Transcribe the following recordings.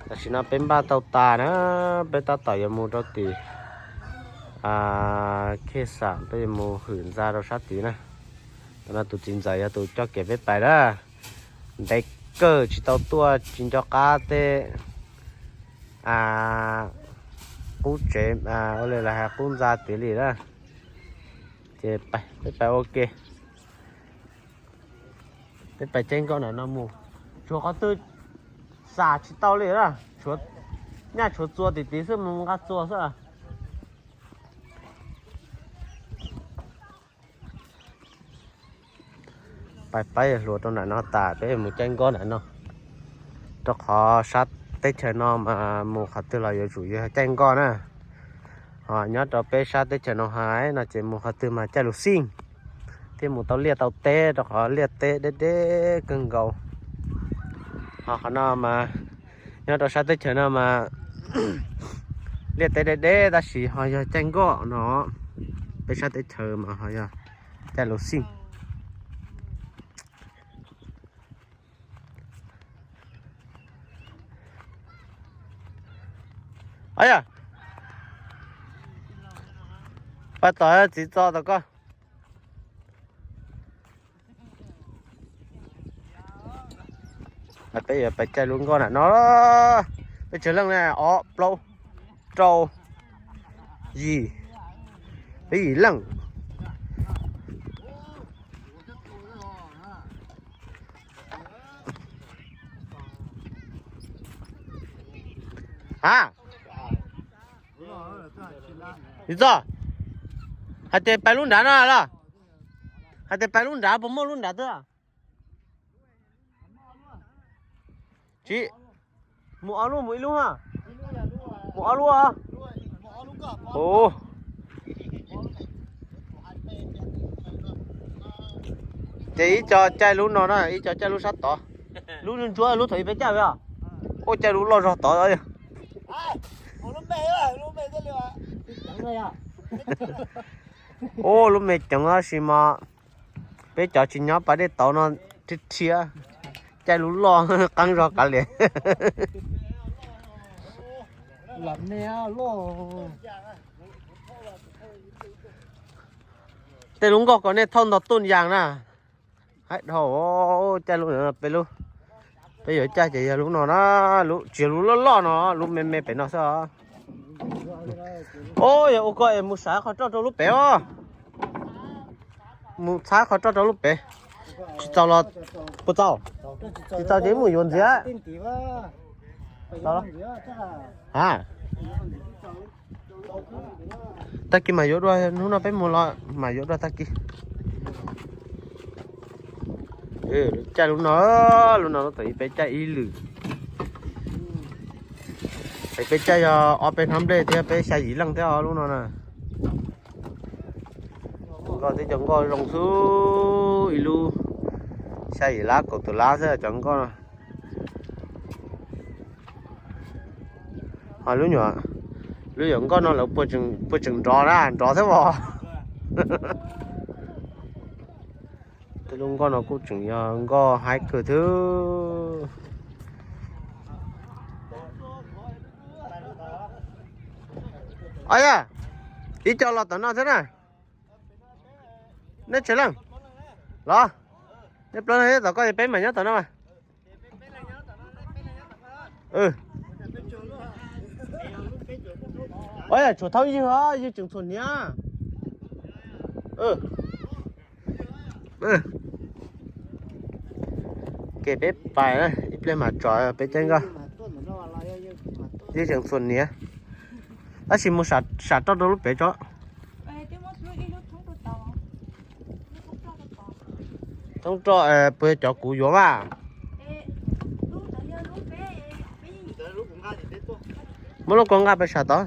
Tam sim no peb npaj tau tas na, peb tab tom yuav mus rau tim Khej Xam, peb yuav mus hwm ntxa rau sab tid na. Tam no tus txiv ntxawm yog tus coj kev peb pais na. Ntev kawg tsis tau tuaj, tsis nco qab tej qub tsev, ua li lawv hais qub ntxa tid li na. Ces peb pais ua ke. Peb pais caij nkoj nram no mus, tshuav qhov twg xam tsis tau li na, nyaj tshuav txua tim tid xwb, mus nqa txua xwb. Pais pab yawg hluas rau nram no tas peb mus caij nkoj nram no, rau qhov sab teb chaws no mas mus qhov twg los yuav tsum yog caij nkoj na. Ho nyob rau peb sab teb chaws no hais no ces mus qhov twg mas caij lus xij thiaj mus tau liaj tau teb, rau qhov liaj teb deb deb kawg nkaus. Ho qhov no mas nyob rau sab teb chaws no mas liaj teb deb deb tab sis ho yog caij nkoj no, peb sab teb chaws mas ho yog caij lus xij. Yog, pab tom txiv txo tom koj. Peb yuav pais caij lub nkoj nram no, peb tsawg leej na, ob plaub rau yim, peb yim leej. Ha, txiv txo, hais tias pais lub nrad no los? Hais tias pais lub nrad, puas muaj lub nrad twg? Tsis, mus ob lub mus ib lub. Mus ob lub. Ces ib co caij lub no na, ib co caij lub sab tod. Lub ntsuab lub thaum ub peb caij os. Ua caij lub loj zog tod. Ua lub me ceev tab sis mas peb cov tsis nyob pas dej tauv no rhiab rhiab, caij lub loj qeeb zog kav liam. Tej lub nkoj ko nej thauj ntog tuj yas na. Haib dhau, caij lub, peb lub, peb yuav caij ces yog lub no na, lub tsis yog lub loj loj no, lub me me pem no xwb. Os, yog ua ko es mus xav qhov roj rau lub pem os. Mus txhab qhov roj rau lub pem. Tsis txaus los puas txaus? Tsis txaus ces mus yuav ntxiv. Ha, tag kis mas yuav dua, hnub no peb mus los mas yuav dua tag kis. Caij lub no, lub no lub thaum ub peb caij ib lwm. Peb caij yog ob peb hnab nplej thiab peb xya yim leej thiab os lub no na. Nkoj twb cov nkoj zoo xwb, ib lub xya yim lab kaum tawm lab xwb cov nkoj no. Ho lub nyuam, lub nyuam nkoj no lawv puas tseem nrov na, nrov thiab os. Tej lub nkoj no kuj tseem yog nkoj haib kawg thiab. Os yog, ib co los tom no thiab na. Nej tsawg leej los? Nej plaub leeg tom koj, peb mam nyob tom no mas. Os yog, tshuav thaub ywg os, ywg tseem txhuam hniav. Ke peb pais ib pliag mam tso peb caij nkoj. Ywg tseem txhuam hniav, tab sis mus sam roj rau lub pem tso. Thoob roj puas yog cov kuv yuav mas? Muab lub ko nqa peb sam tod.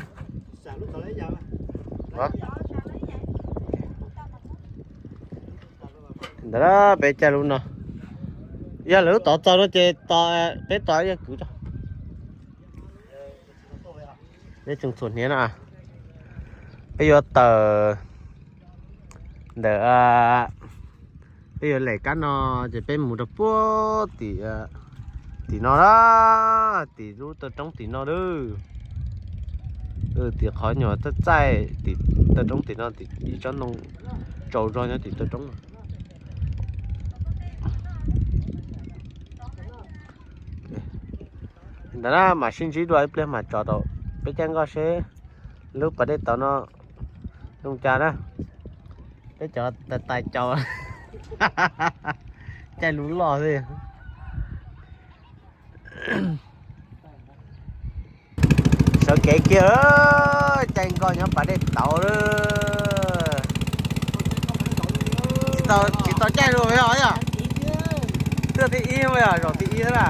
Ntawd peb caij lub no. Yog lawv lub tod txaus no ces peb tos yawg kwv tso. Peb tseem txhuam hniav no. Peb yuav tawm ntawm, peb yuav lem kab no ces peb mus rau puag tim Tim no na, tim lub taw roob tim no lawm. Tim qhov nyuag txaij txaij, tim taw roob tim no, tim ib tsob ntoo tsaus zog nyob tim taw roob no. Ntawd na mam sib ntsib dua ib pliag mam tso rau peb caij nkoj seb lub pas dej tauv no zoo cas na. Peb cov tais tais caus caij lub loj xwb. Sawv kev kiag, caij nkoj nyob pas dej tauv lawm. Tsis tau caij dua yog yog. Tuaj thib ib yog zaum thib ib xwb na.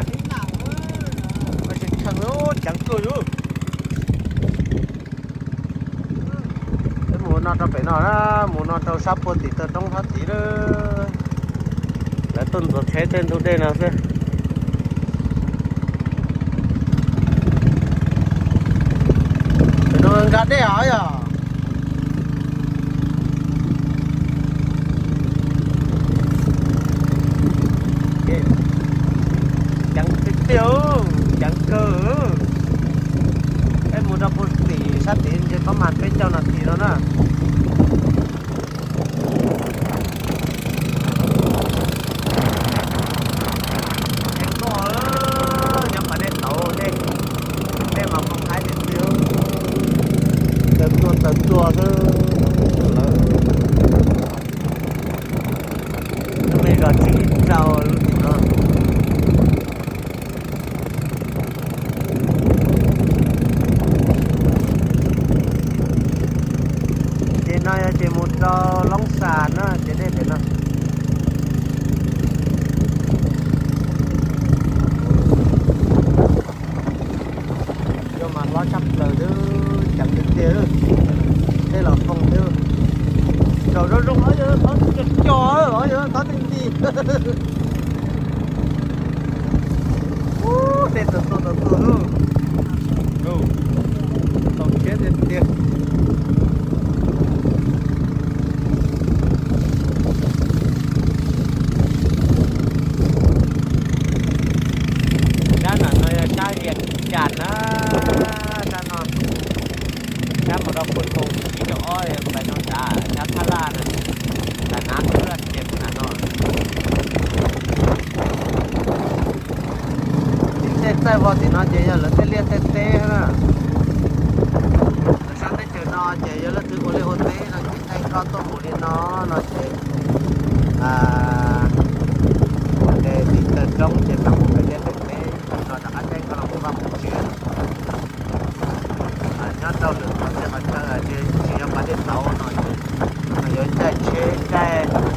Tshee tshee, ceev kawg yus. Peb mus no rau pem no na, mus no rau sab puag tim taw roob thab tid lawm. Lawv tuaj ntxuav tsheb tej ntug dej no xwb. Pem no nkag dej os yog. Ceev tiag tiag, ceev kawg. Peb mus rau puag tim sab tid ntshe pab mas peb caug nas this no na. Dej nkoj, nyob pas dej tauv, dej mas poob haib tiag tiag. Taws tuag taws tuag xwb lawm. Lub me zos tsib rau lub tim no. Ces no yog ces mus rau Loob Xas na, ces dej pem no. Cua mas hlob tshaj plaws xwb, ceev tiag tiag. Tej los foo xwb. Tsaus zoo zoo, ob yawg qhov cog cog, ob yawg qhov nti nti. Ub, dej tawm tuaj tawm tuaj lawm. Tau siab tiag tiag. Sab nram no yog sab Vias Cas na, sab no. Sab mus rau Phu Thoo ib rau ob pais rau nrad sab Thaj Laj na, nram nav tuaj laj tias mus nram no. Tim tej txaij vog tim no ces yog lawv tej liaj tej teb na. Lawv sab teb chaws no ces yog leej twg ua liaj ua teb no ces caij nkoj tuaj mus li no no ces ua tes tim taw roob ces tau mus pem liaj pem teb, no rov qab caij nkoj los mus vaj mus tsev. Nyob rau lwm qhov txhia qhov chaw ces tsis yog pas dej tauv no ces yuav caij tsheb caij tus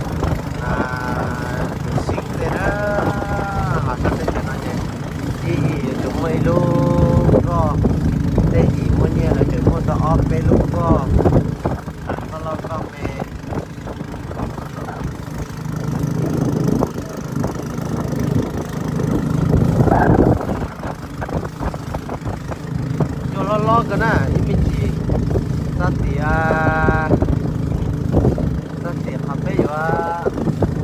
xib tej na. Los sab teb chaws no ces ib hlis yuav tsum muaj ib lub nkoj, tej hlis muaj nyiaj lawv tseem muaj tau ob peb lub nkoj, nkoj loj nkoj me. Cua loj loj kawg na, ib me ntsis txog tias, txog tias qhov peb yuav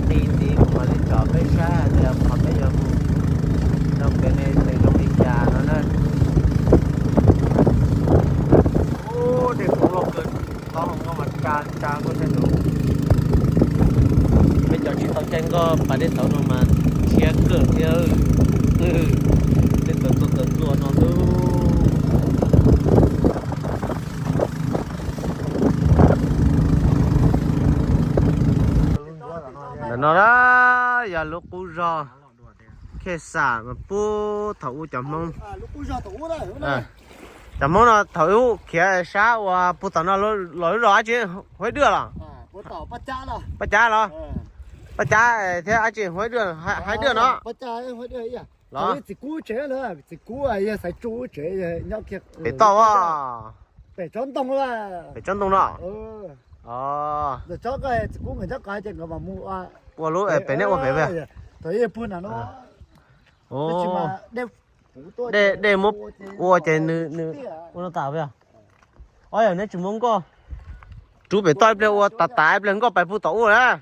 nqis tid kuv mam li tsom peb saib hais tias qhov peb yuav mus rau pem ne tes zoo li cas no na. Ub, dej kub loj kawg, taub hau nkoj mas tsa tsa nkoj sab nraud. Peb cov tsis tau caij nkoj pas dej tauv no mas thiab kawg thiab. Tej tawm tuaj tawm tuaj no xwb. Ntawm no na yog lub qub zog Khej Xam mas puag thaum ub cov Hmoob, cov Hmoob no thaum ub khiav sab uas puag tom no los lub zos dab tsi, Huaib Dwaj los? Paj Cav los? Paj Cav thiab dab tsi, Huaib Dwaj, Haib Dwaj no los? Pem toj, pem tsob ntoo no. Ua lub pem nej ua pem. Dej muab ua ces nws ua no tas. Ob yog neb tsis muab nkoj rub pem toj ib pliag ua tas tas ib pliag nkoj pais puag tom ub na.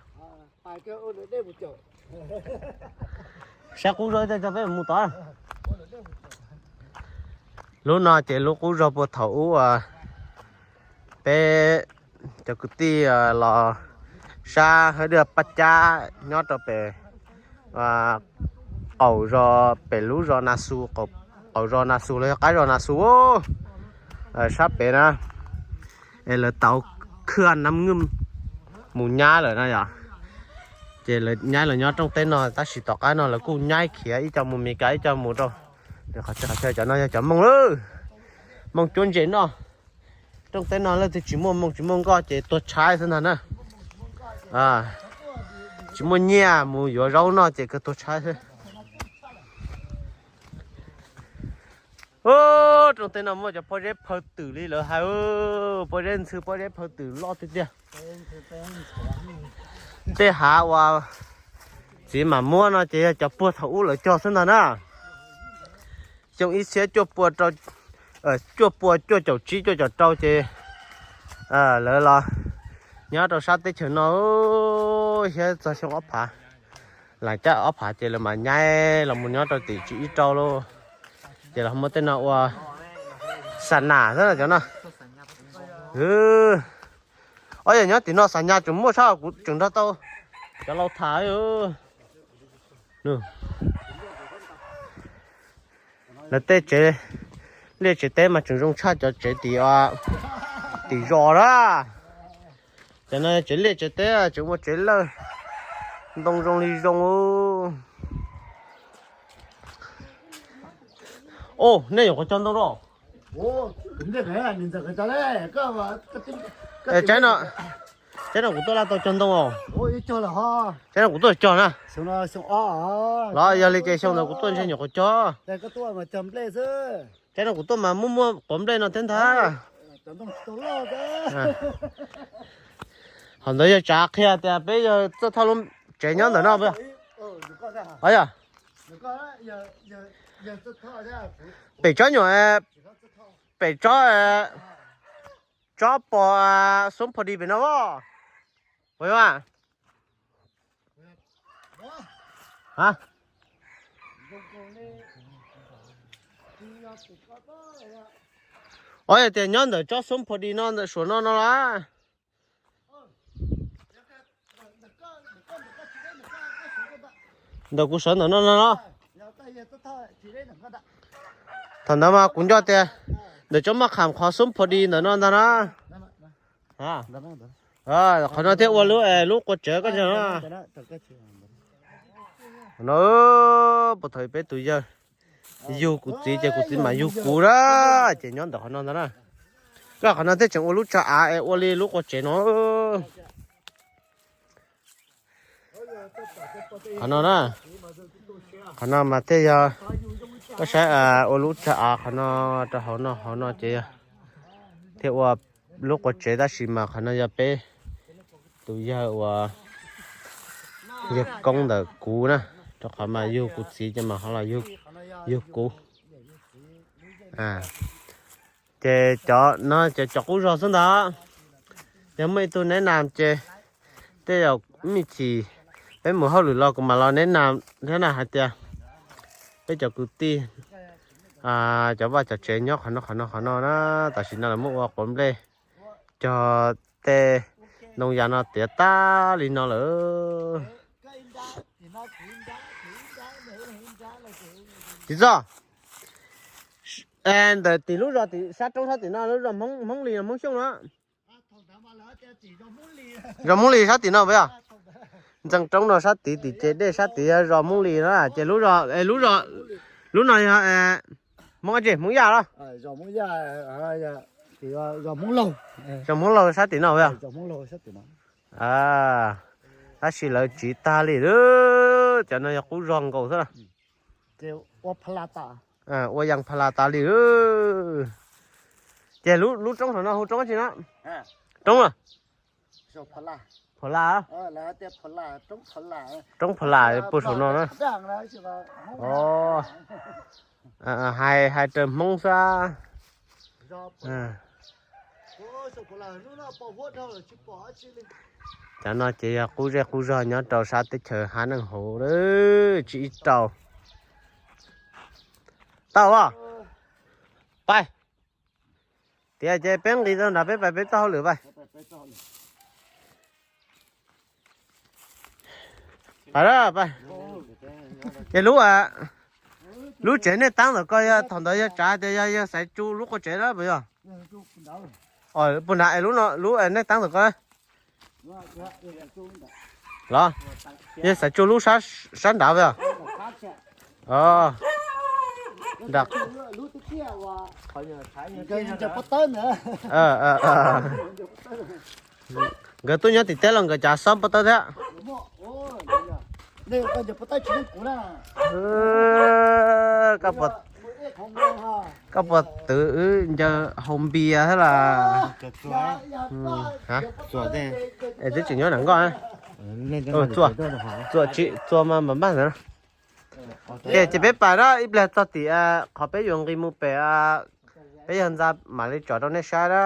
Sab qub zog coj peb mus tom. Lub no ces lub qub zog puag thaum ub uas peb cov kwv tij los sab hawb daj paj cab nyob rau pem qaum zos, pem lub zos Na Xus, qaum zos Na Xus los yog qab zos Na Xus sab pem na, es lawv tau khwb nam ngwj mus nyab lawm na yom. Ces lawv nyaib los nyob rooj teb no, tab sis tom qab no lawv kuj nyaib khiav, ib co mus Mes Kas, ib co mus rau qhov chaw, cov no yog cov Hmoob lawm, Hmoob cuab ntses noj. Rooj teb no leej twg tsis muaj moo tsis muaj nkoj ces tuag tshaib xwb ntag na. Tsis muaj nyiaj mus yuav zaub noj ces kawg tuag tshaib xwb. Rooj teb no muaj cov pob zeb phaw twm li lawv hais, pob zeb ntxhw pob zeb phaw twm loj tiag tiag. Tej hav uas txiv mam muab no ces yog cov puag thaum ub lawv cog xwb ntag na. Xyoo ib txhiab cuaj pua rau, cuaj pua cuaj caum tsib cuaj caum rau ces lawv los nyob rau sab teb chaws no thiab txog xyoo ob phav, lam caj ob phav ces lawv mam nyaib los mus nyob rau tim tsib ib rau lauj. Ces los muab tej no ua xa nas xwb cov no. Ob, yog nyob tim no xa nas tseem muaj sab, kuv tseem nrog tau cov laus tham. Lawv tej tsev liaj tsev teb mas tseem zoo tshaj cov tsev tim, tim zos na. Cov no tsev liaj tsev teb tseem ua tsev lawj, ntoo zoo li zoo. Os, nej nyuam qhuav cog ntoo los? Tsaib no kuv tuaj laj tau cog ntoo os. Tsaib no kuv tuaj cog na. Los yog li ces xyoo ntawd kuv tuaj ntshe nyuam qhuav cog. Tsaib no kuv tuaj mas muaj muaj quav nplej no thiab ntag. Qhov ntawd yog tsav qhia tias peb yog txawj thauj lub tsev nyob ntawm no. Yog pem tsob nyuam, pem tsob, tsob pos xub pho di pem no os. Puas yog? Os, yog tias nyob ntawm tsob xub pho di no ntawm suav no no las. Ntawm kuv sawv ntawm no no no. Thaum ntawd mas kuv nco tias ntawm tsob maj qham qhov xub pho di ntawm no ntag na. Qhov no thiaj ua lub, lub qua tsev koj ntseeg no. No, puag thaum peb tus yawg yug kuv txiv ces kuv txiv mam yug kuv na, ces nyob ntawm qhov no ntag na. Koj qhov no thiaj tseem ua lub tsag av es ua li lub qua tsev no. Qhov no na, qhov no mas thiaj yog, koj saib, ua lub tsag av qhov no rau hauv no, hauv no ces yog thiaj ua lub qua tsev, tab sis mas qhov no yog peb tus yawg uas yawg koob ntawm kuv na, rau qhov mas yug kuv txiv ces mas ho los yug kuv. Ces cov no ces cov qub zog xwb ntag. Yog muaj ib tug neb nas ces tej zaum me chim peb mus hauj lwm los kuv mam los neb nas thiab na, hais tias peb cov kwv tij, cov vaj cov tsev nyob qhov no qhov no qhov no na, tam sim no lawv muab ua quav nplej cog tej ntoo yas no tiav tag li no lawm. Tsis txog, ntawm tim lub zos tim sab roob sab tim no lub zos Hmoob Lis Hmoob Xyooj no. Zos Hmoob Lis sab tim no puas yog? Ntxeev roob no sab tid tim ces dej sab tid yog zos Hmoob Lis no ces lub zos, lub no yog Hmoob dab tsi, Hmoob Yaj los? Zos Hmoob Laug sab tim no puas yog? Tab sis lawv tsiv tag li lawm, cov no yog qub zog nkaus xwb. Ua yas pha las tas li. Ces lub roob saum no hu roob dab tsi no? Roob a? Pha las. Roob pha las puag saum no na. Hais, hais raws Hmoob xwb. Cov no ces yog qub zej qub zog nyob rau sab teb chaws Hab Neej Huv lawm, tsib ib rau. Tau as? Pais, tias ces peb nqis rau nrad peb pais peb txoj hauj lwm pais. Pais lawm pais. Es lub, lub tsev nej tab tom ko yog thaum ntawd yog tsav tias yog yawg Xaiv Tsu lub qhov tsev lawm puas yog? Puag nrad es lub no lub nej tab tom ko los? Yawg Xaiv Tsu lub sab nrad puas yog? Nkawd tuaj nyob tim teb los nkawd cav xob pob tawb thiab. Koj puas twv wb ncaws haus npias thiab las? Es twb tseem nyob nram nkoj. Txuas, txuas mas npam npaj ntawd. Ces peb pais na ib pliag txog tim qhov peb yuav nqis mus pem, peb yawg ntxa mam li tsom rau nej saib na.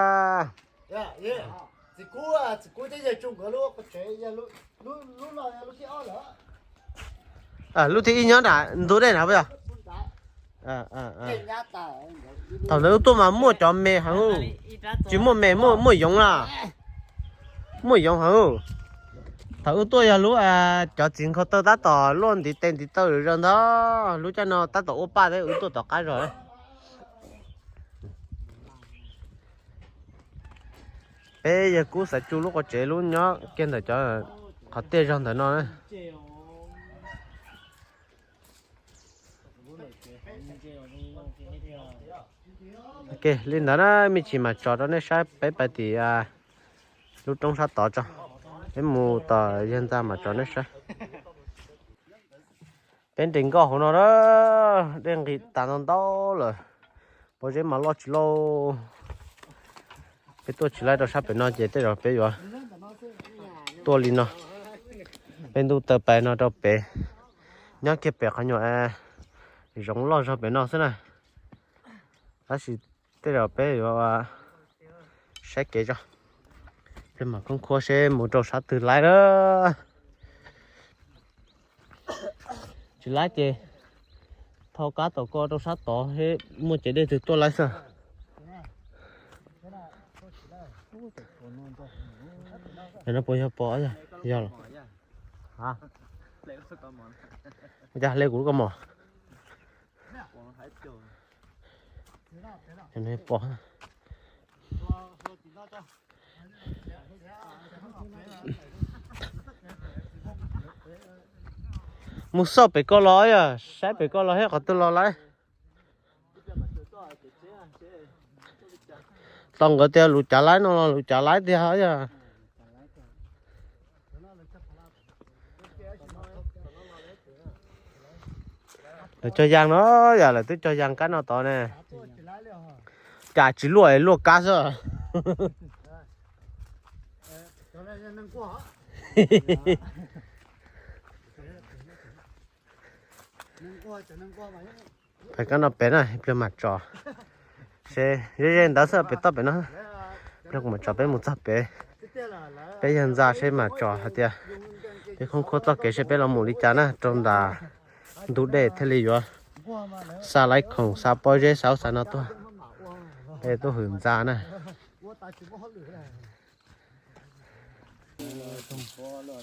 Lub thib ib nyob nram ntug dej na puas yog? Thaum ntawd wb tuaj mas muaj cov me heev, tsis muaj me, muaj yoov na. Muaj yoov heev. Thaum wb tuaj yog lub, cov txiv nkhaus taw tab tom luaj ntiv tes ntiv taw zaws ntag. Lub caij no tab tom ua paj thiab wb tuaj tom qab zog. Peb yawg Kub Xaiv Tsu lub qhov tsev lub nyob kiag ntawm cov qhov tiaj zog ntawm no. Li ntawd na, me ntsis mam tsom rau nej saib, peb pais tim lub roob sab tod tso. Peb mus tom yawg ntxa mam tsom nej saib. Peb nres nkoj hauv no na, dej nqis tas ntau ntau lawm, pob zeb mas loj tsis loj. Peb tuaj tsis laib rau sab pem no ces tej zaum peb yuav tuaj li no. Peb ntuj taw pais no rau pem, nyob kiag pem qhov nyuag zoov loj zog pem no xwb na. Tab sis tej zaum peb yuav saib kev tso. Peb mam khoob khuab seb mus rau sab twg laib na. Tsis laib ces thau kab tom ko rau sab tod seb muaj cev dej twg tuaj laib xwb. Yog no puas yog pos? Yog los? Ua cas hle kuv lub kaus mom? Pos. Mus xauj pem ko los yog saib pem ko los thiab qhov twg los lawm. Tau nkawd tias lus cav laib no los lus cav laib tiag yog. Lawv cog yas no, yog lawv twb cog yas kab no tod ne. Cas tsis luaj es luaj kab xwb. Pais kab no pem na, ib pliag mam tso seb ze ze ntawd xwb pem toj pem no. Ib pliag kuv mam tso peb mus txog pem, peb yawg ntxa seb mam tso hais tias peb khoob khuab txoj kev seb peb los mus li cas na rau nram ntug dej thiaj li yuav xa laib khoom xa pob zeb xa ub xa no tuaj, peb tuaj hwm ntxa na.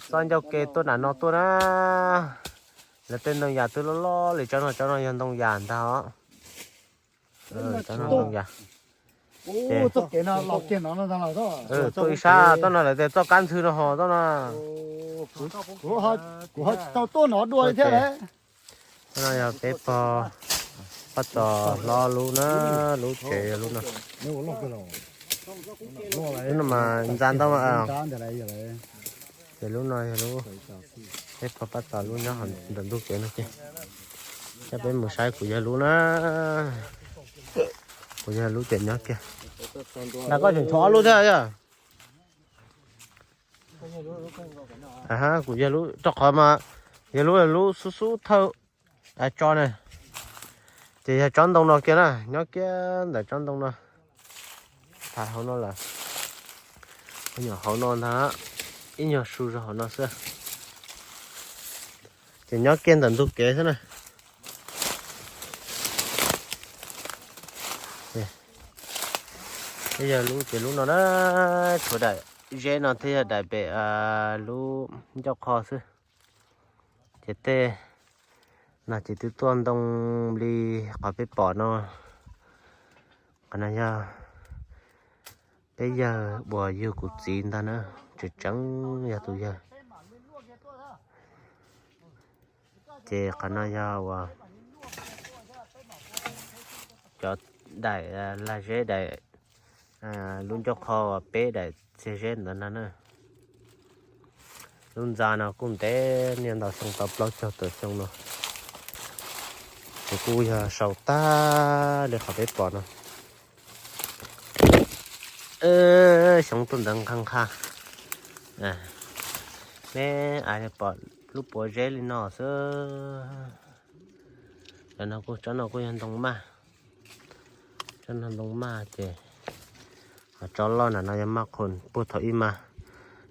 Txoj ncauj ke tuaj nram no tuaj na. Lawv tej ntoo yas twb loj loj li, tsob no tsob no yog ntoo yas ntag os. Tsob no ntoo yas. Tuaj ib sab toj no lawv tias txoj kab ntxhw no ho toj no. Kuv ho tsis tau tuaj no dua li thiab. Toj no yog peb pog Paj Txos hlob lub na, lub tsev yog lub no. Lub no mas ntxa ntau. Ces lub no yog lub peb pog Paj Txos lub nyob ntawm ntug kev no ces, ces peb mus saib kuv yawg lub na. Kuv yawg lub ces nyob kiag. Nram koj tseem tshuav ob lub thiab yog? Kuv yawg lub rau qhov mas yawg lub lub xub xub thawj tso na. Ces yog tsob ntoo no kiag na, nyob kiag ntawm tsob ntoo no. Tham hauv no lawm, nyuam hauv no ntag, ib nyuag su zog hauv no xwb. Ces nyob kiag ntawm ntug kev xwb na. Peb yawg lub ces lub no na, tshuav daim zeb no thiab yog daim pem lub ncauj qho xwb. Ces tej no ces twb tuaj ntoo li qhov peb pom no. Qhov no yog peb yawg uas yug kuv txiv ntag na, tseem tseem yog tus yawg. Ces qhov no yog uas cov daim lag zeb daim lub ncauj qho uas peb daim txiag zeb ntawd no na. Lub ntxa no kuj ntev niaj ntau xyoo, tau plaub caug tawm xyoo no, ces kuj yog sau tag li qhov peb pom no. Xyoo tuaj ntawd nqha nqha, neb pom lub puav zeb li no xwb. Cov no kuj, tsob no kuj yog ntoo maj. Tsob no ntoo maj ces tsob loj na no yog maj qhus puag thaum ub mas.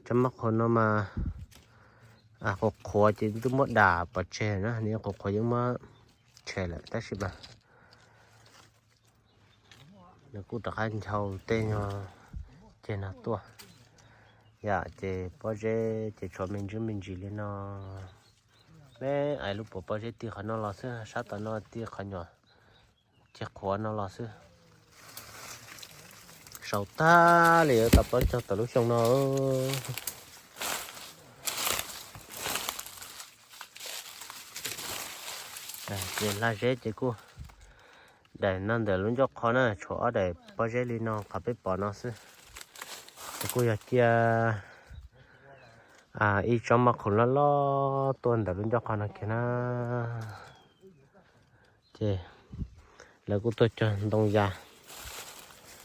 Tsob maj qhus no mas qhuav qhuav ces twb muab dam pov tseg na, nws qhuav qhuav yeej muab tshem lawm tab sis mas nws kuj rov qab nchau tej nyuag ceg no tuaj. Yam ces pob zeb ces tshuav me ntsis me ntsis li no. Peb ais lub puav pob zeb tij qhov no los xwb, sab tom no tij qhov nyuam ceg qhuav no los xwb. Sau tag li yuav tau plaub caug tawm lub xyoo no. Ces lag zeb ces kuj daim no ntawm lub ncauj qho na, tshuav ob daim pob zeb li no qhov peb pom no xwb. Ces kuj yog cia ib tsob maj qhus loj loj tuaj ntawm lub ncauj qho no kiag na. Ces lawv kuj tuaj cog ntoo yas,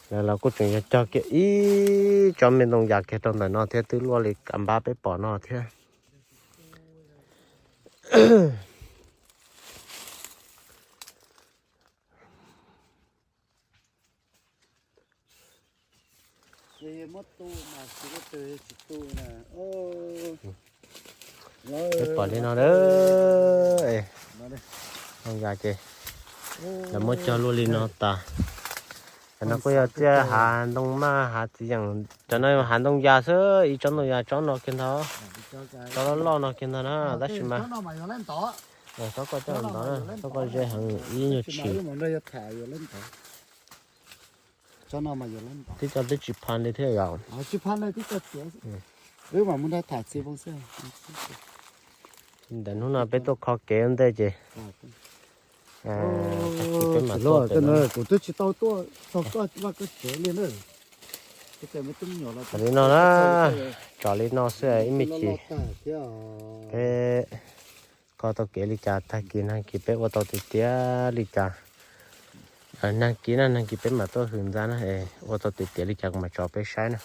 lawv los kuj tseem yog cog kiag ib tsob me ntoo yas kiag rau ntawm no thiab, twb luaj li kav npab peb pom no thiab. Peb pom li no a, ntoo yas ces lawv muab cog luaj li no tas. Cov no kuj yog tej hav ntoo maj hav txiv yeem, cov no hav ntoo yas xwb, ib tsob ntoo yas tsob no kiag ntag, tsob loj loj no kiag ntag na, tab sis mas txhob koj coj ntawd, txhob koj ze heev ib nyuag tshim. Twb coj twb tsis phaj li thiab yom. Ntawm hnub no peb tuaj kho kev ua ntej ces peb mam tuaj pem no. Li no na, tso li no xwb ib me chim. Peb kho tau kev li cas tag kis nag kis peb ua tau tiag tiag li cas. Nag kis na, nag kis peb mam tuaj hwm ntxa na, ua tau tiag tiag li cas kuv mam tso peb saib na.